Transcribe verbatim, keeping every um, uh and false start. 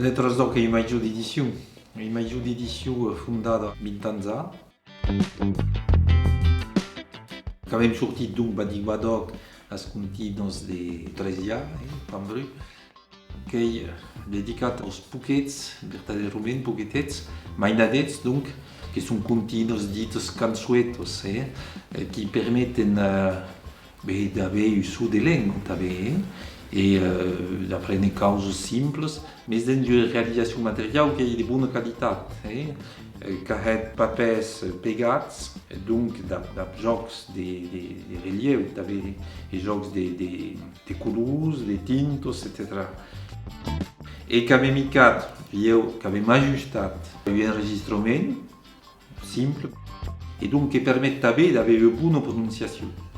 Letras d'Òc ei un màger d'edicion, un màger d'edicion, eh, fondada vint ans a. Qu'avem sortit, donc, Badigbadoc, las comptinas de Tresià, eh, Pambrun, qu'ei dedicat aus poquets, vertadèrament poquetets, mainadets, donc, que son comptinas ditas cançoetas, eh, eh, qui permeten, eh, ben, d'aver un sot de lenga tanben, eh, e, eh, d'aprene causas simplas, mes dens ua realizacion materiau qu'ei de bona qualitat, eh, eh, qu'a hèt papèrs pegats, donc dab, dab jòcs de, de, de relieu tanben, e jòcs de, de, de colors, de tintas, etcetèra. E qu'avem hicat, ieu, qu'avem ajustat un enregistrament simple, e donc que permet tanben d'aver ua bona prononciacion.